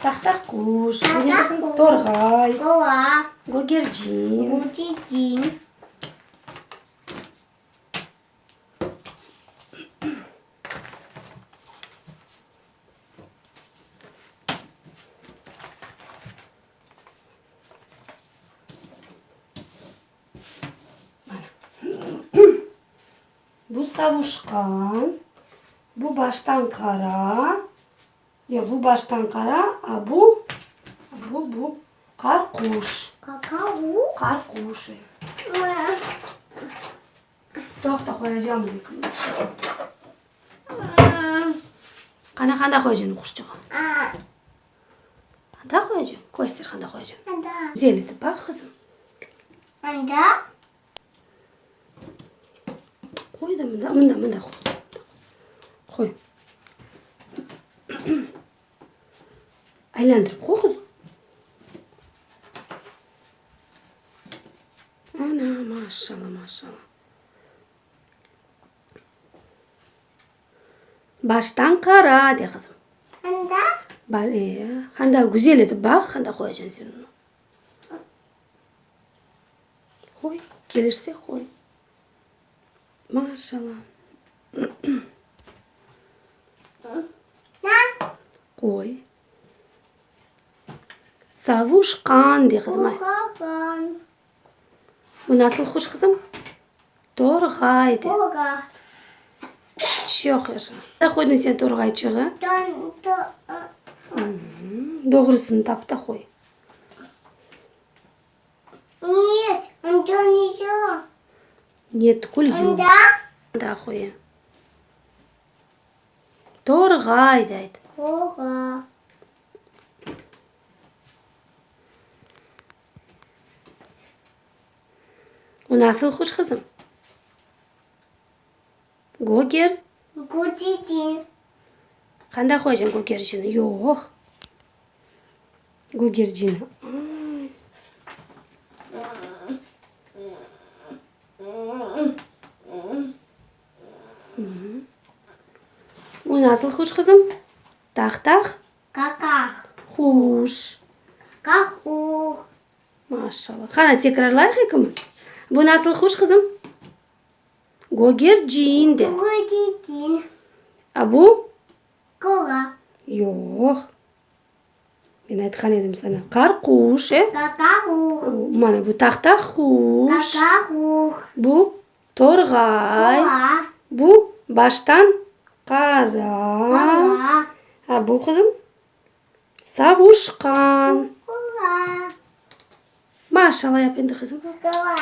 Tahtaquş. Torğay. Gögercin. Gögercin. Mana. Bu savuşqan, bu baştan qara, yoq, bu baştan qara, a bu, bu, bu qarquş. Qarquş, e. Toqta, qoyacağım ekimiz. Qana, qanda qoyacañ quşçığı? Anda qoyacağım? Köster, qanda qoyacağım. Anda. Güzel etip baq, qızım. Anda. Qoy da mında, mında, mında qoy. Qoy. Aylandırıp qoy, qızım. Ana, maşallah, maşallah. Baştan qara, de, qızım. Anda? Ba, e, anda güzel etip baq, anda qoyacañ sen onı. Qoy, kelişse qoy. Maşallah. Qoy. Savuşqan, de, qızım. Savuşqan. Bu nasıl quş, qızım? Torğay, de. Torğay. Çoq yahşı. Qayda qoydıñ sen torğayçığı? Doğrusını tap da qoy. Net, anda nece? Net tükül, yoq. Anda? Anda qoy. Torğay, de ayt. Torğay. O nasıl quş, qızım? Göger? Gögercin. Qanday qoyacañ gögercini? Yoq. Gögercini. Ay. O nasıl quş, qızım? Taq-taq? Qaqaq. Quş. Qaquş. Maşallah. Qana, tekrarlayıq ekimiz. Bu nasıl quş, qızım? Gögercin de. Gögercin. A bu? Qola. Yoq. Men aytqan edim saña. Qarquş, e? Qaqaquş. Mana bu tahtaquş. Qaqaquş. Bu torğay. Qola. Bu baştan qara. Qara. A bu, qızım? Savuşqan. Qola. Maşallah yap endi, qızım. Qola.